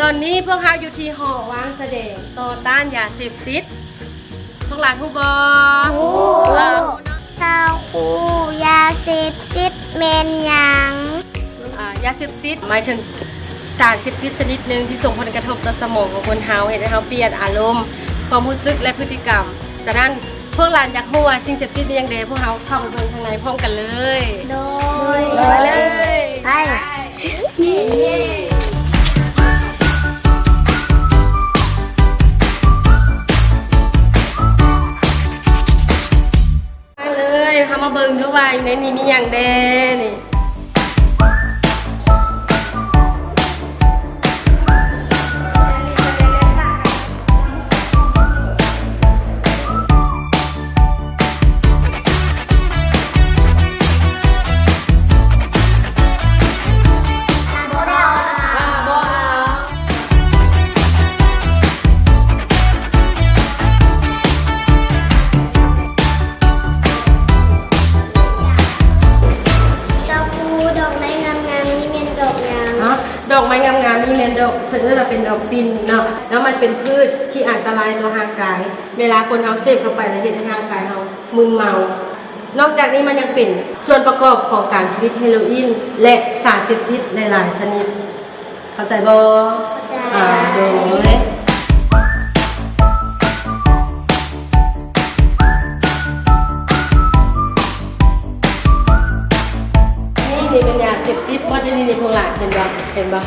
ຕອນນີ້ພວກເຮົາຢູ່ທີ່ຫໍວາງສະແດງຕໍ່ຕ້ານຢາເສບຕິດ. ພວກຫຼານຮູ້ບໍ່? ຮູ້. ເອີ ຊາວຄູ ຢາເສບຕິດແມ່ນຫຍັງ? ອາ ຢາເສບຕິດໝາຍເຖິງສານເສບຕິດຊະນິດໜຶ່ງທີ່ສົ່ງຜົນກະທົບຕໍ່ສະໝອງຂອງຄົນເຮົາ, ເຮັດໃຫ້ເຮົາປ່ຽນອາລົມ, ຄວາມຮູ້ສຶກ ແລະ ພຶດຕິກຳ. ສະນັ້ນ ພວກຫຼານຢາກຮູ້ວ່າສິ່ງເສບຕິດມີຫຍັງແດ່? ພວກເຮົາເຂົ້າໄປເບິ່ງທາງໃນພ້ອມກັນເລີຍ. ໂດຍ. ໄປເລີຍ. ໄປ. ມາເລີຍ, ເຮົາມາເບິ່ງດູວ່າໃນນີ້ມີຫຍັງແດ່ນີ້. ຊາວຄູ ດອກໄມ້ງາມໆນີ້ແມ່ນດອກຫຍັງ? ເນາະ ດອກໄມ້ງາມໆນີ້ແມ່ນດອກ ເພິ່ນເອີ້ນວ່າເປັນດອກຝິ່ນເນາະ, ແລ້ວມັນເປັນພືດທີ່ອັນຕະລາຍຕໍ່ຮ່າງກາຍ. ເວລາຄົນເຮົາເສບເຂົ້າໄປແລ້ວເຮັດໃຫ້ຮ່າງກາຍເຮົາມຶນເມົາ. ນອກຈາກນີ້ມັນຍັງເປັນສ່ວນປະກອບຂອງການຜະລິດເຮໂຣອິນ ແລະ ສານເສບຕິດຫຼາຍໆຊະນິດ. ເຂົ້າໃຈບໍ່? ເຂົ້າໃຈ. ອາ ໂດຍ. ນີ້ ນີ້ເປັນຢາເສບຕິດບໍ່? ນີ້ ນີ້ ພວກຫຼານເຫັນບໍ່? ເຫັນບໍ່?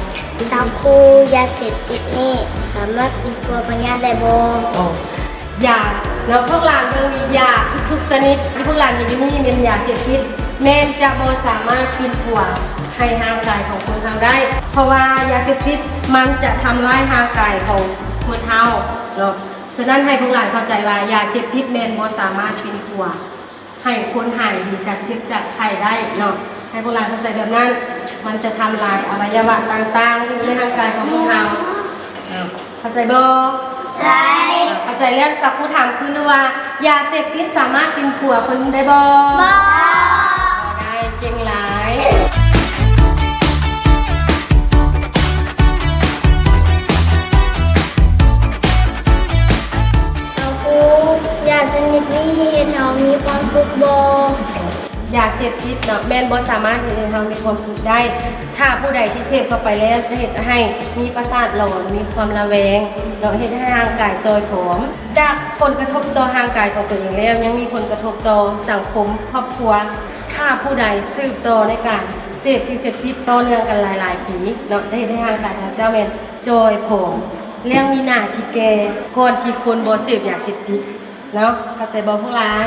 ຊາວຄູ ຢາເສບຕິດນີ້ສາມາດປິ່ນປົວພະຍາດໄດ້ບໍ່? ໂອ້ ຢາເນາະ ພວກຫຼານເບິ່ງນີ້ ຢາທຸກໆຊະນິດທີ່ພວກຫຼານເຫັນຢູ່ນີ້ແມ່ນຢາເສບຕິດ ແມ່ນຈະບໍ່ສາມາດປິ່ນປົວໃຫ້ຮ່າງກາຍຂອງຄົນເຮົາໄດ້ ເພາະວ່າຢາເສບຕິດມັນຈະທຳລາຍຮ່າງກາຍຂອງຄົນເຮົາເນາະ. ສະນັ້ນໃຫ້ພວກຫຼານເຂົ້າໃຈວ່າຢາເສບຕິດແມ່ນບໍ່ສາມາດປິ່ນປົວ ໃຫ້ຄົນຫາຍດີຈາກເຈັບຈາກໄຂ້ໄດ້ເນາະ. ໃຫ້ພວກຫຼານເຂົ້າໃຈແບບນັ້ນ ມັນຈະທຳລາຍອະໄວຍະວະຕ່າງໆໃນຮ່າງກາຍຂອງພວກເຮົາ. ເຂົ້າໃຈບໍ່? ເຂົ້າໃຈ. ເຂົ້າໃຈແລ້ວ ຊາວຄູຖາມຄືນດູວ່າ ຢາເສບຕິດສາມາດປິ່ນປົວຄົນໄດ້ບໍ່? ບໍ່. ບໍ່ໄດ້. ເກັ່ງຫຼາຍ. ຊາວຄູ ຢາຊະນິດນີ້ເຮັດໃຫ້ເຮົາມີຄວາມສຸກບໍ່? ຢາເສບຕິດເນາະ ແມ່ນບໍ່ສາມາດເຮັດໃຫ້ເຮົາມີຄວາມສຸກໄດ້. ຖ້າຜູ້ໃດທີ່ເສບເຂົ້າໄປແລ້ວ ຈະເຮັດໃຫ້ມີປະສາດຫຼອນ, ມີຄວາມລະແວງເນາະ, ເຮັດໃຫ້ຮ່າງກາຍຈ່ອຍຜອມ. ຈາກຜົນກະທົບຕໍ່ຮ່າງກາຍຂອງຕົວເອງແລ້ວ ຍັງມີຜົນກະທົບຕໍ່ສັງຄົມ, ຄອບຄົວ. ຖ້າຜູ້ໃດສືບຕໍ່ໃນການເສບສິ່ງເສບຕິດຕໍ່ເນື່ອງກັນຫຼາຍໆປີເນາະ, ຈະເຮັດໃຫ້ຮ່າງກາຍຂອງເຈົ້າແມ່ນຈ່ອຍຜອມ ແລ້ວມີໜ້າທີ່ແກ່ ກ່ອນທີ່ຄົນບໍ່ເສບຢາເສບຕິດເນາະ. ເຂົ້າໃຈບໍ່ພວກຫຼານ?